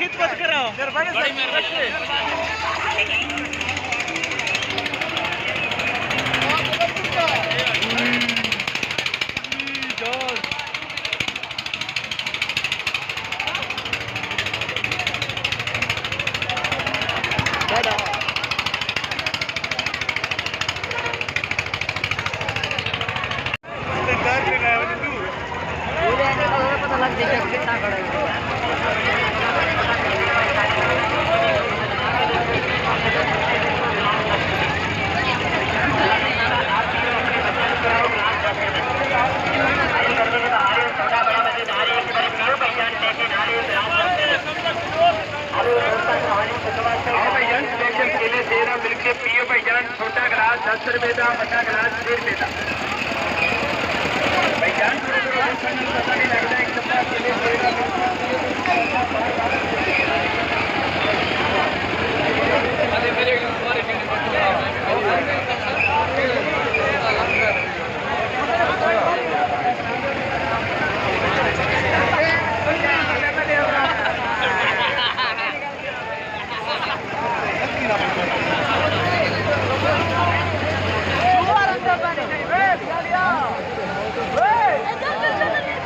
بڑی مہربانی۔ آؤ بھائی جان، اسٹیشن کے لیے تیرہ مل کے پیو بھائی جان، چھوٹا گلاس دس روپے دا، بڑا گلاس بیس روپے دا۔ بھائی جان، تھوڑا تھوڑا پتہ نہیں لگ رہا ہے، ایک نمبر کے لیے تیرہ مل کے پیو۔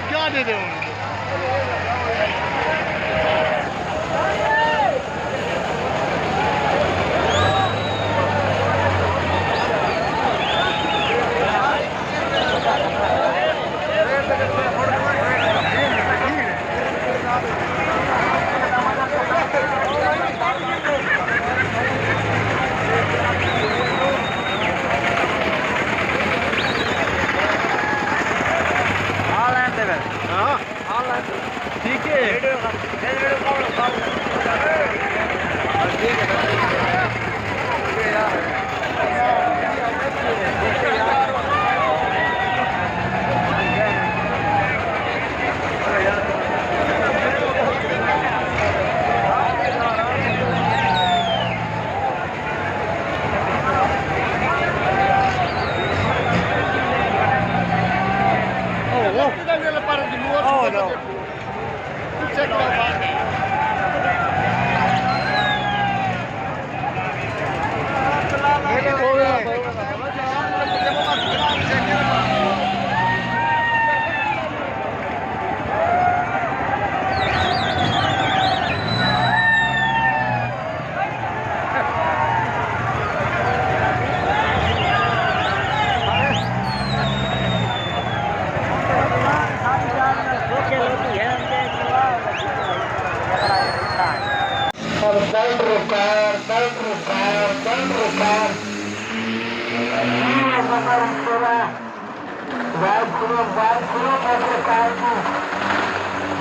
کیا دے دے؟ ہاں۔ ٹھیک ہے۔ اب دل رکار، دل رکار، دل رکار۔ بات سنو، بات سنو، موٹر کار کی۔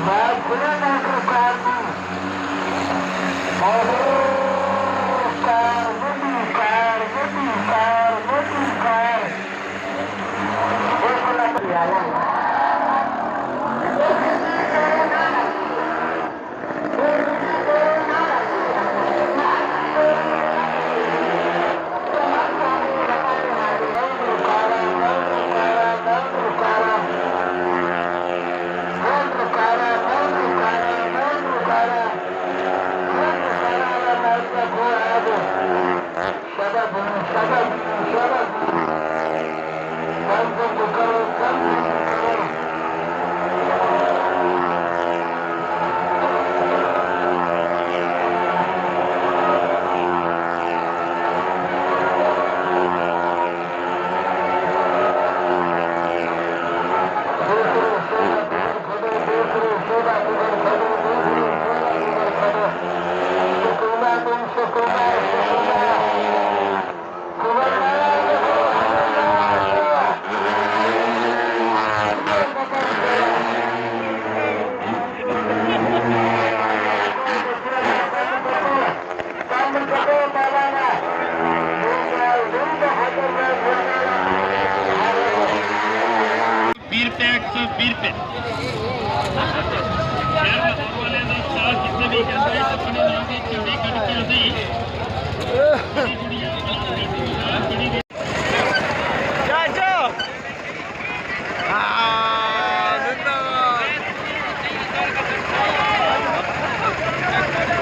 بات سنو، موٹر کار کی۔ Motor car, motor car, motor car, motor car. بالکل اپنی حالت۔ بیس روپے، ایک سو بیس روپے۔ جا، جا۔ ہاں، زندہ باد۔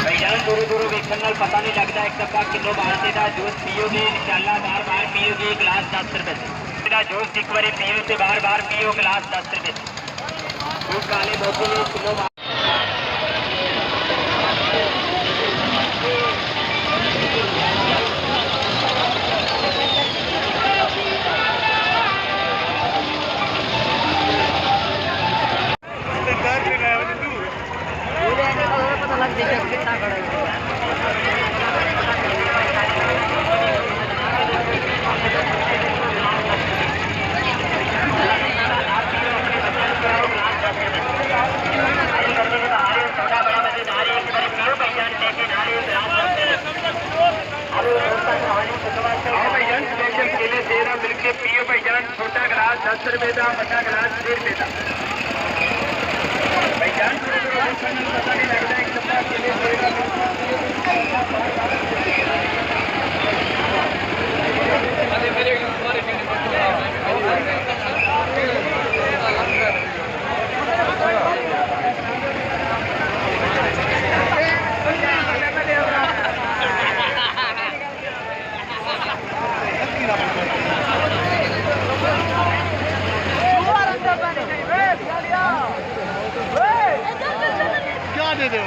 بھائی جان، دورو دورو ویکھن نال پتہ نہیں لگدا، ایک ڈبہ کلو باہر دے دا جوس پیو گے، انشاءاللہ بار بار پیو گے، گلاس دس روپے سے۔ دا جوس ایک باری پیو تے بار بار پیو، گلاس دس روپے سے۔ جوس کالے بوتل کلو باہر۔ آؤ بھائی جان، اسپیشل کیلے سیرا مل کے پیو بھائی جان، چھوٹا گلاس دس روپے دا، بڑا گلاس بیس روپے دا۔ بھائی جان، پتا نہیں لگتا ہے، ایک ڈبہ کیلے سیرا مل کے پیو۔ کیا دے دے؟